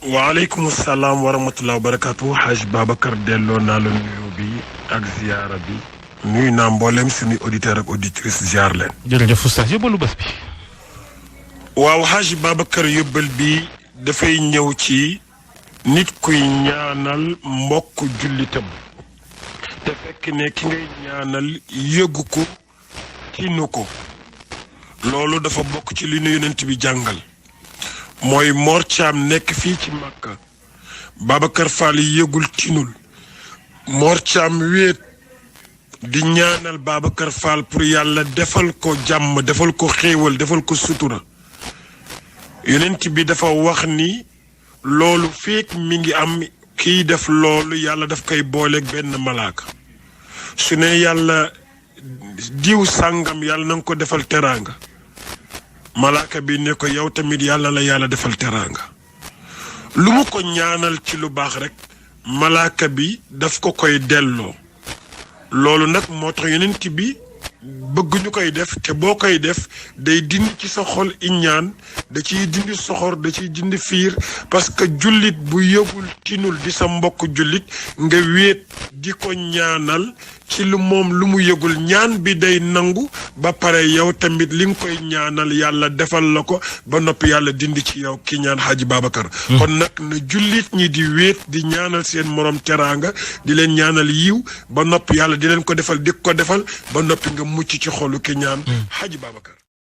waaleykum salaam wa rahmatulah wa barakaatu Haj Babacar delloo naa la nuyoo bi ak ziyaara bi nuyu naa mboolem suñuy auditeur ak auditrice ziar leen. jërëjëf oustaz yóbbalu bés bi. waaw Haj Babacar yóbbal bi dafay ñëw ci nit kuy ñaanal mbokk jullitam te fekk ne ki ngay ñaanal yëgu ko tinu ko loolu dafa bokk ci li nu yonent bi jàngal. mooy Mor Thiam nekk fii ci Makka Babacar Fall yëgul tinul Mor Thiam wéet di ñaanal Babacar Fall pour yàlla defal ko jàmm defal ko xéewal defal ko sutura yonent bi dafa wax ni loolu feek mi ngi am kiy def loolu yàlla daf koy booleeg benn malaaka su ne yàlla diw sàngam yàlla na nga ko defal teraanga malaaka bi ne ko yow tamit yàlla la yàlla defal teraanga lu mu ko ñaanal ci lu baax rek malaaka bi daf ko koy delloo loolu nag moo tax yonent bi bëgg ñu koy def te boo koy def day dindi ci sa xol iñaan da ciy dindi soxor da ciy dindi fiir parce que jullit bu yëgul tinul di sa mbokk jullit nga wéet di ko ñaanal ci lu moom lu mu yëgul ñaan bi day nangu ba pare yow tamit li nga koy ñaanal yàlla defal la ko ba noppi yàlla dindi ci yow ki ñaan Haji Babacar kon nag na jullit ñi di wéet di ñaanal seen morom teraanga di leen ñaanal yiw ba noppi yàlla di leen ko defal di ko defal ba noppi nga mucc ci xolu ki ñaan Haji Babacar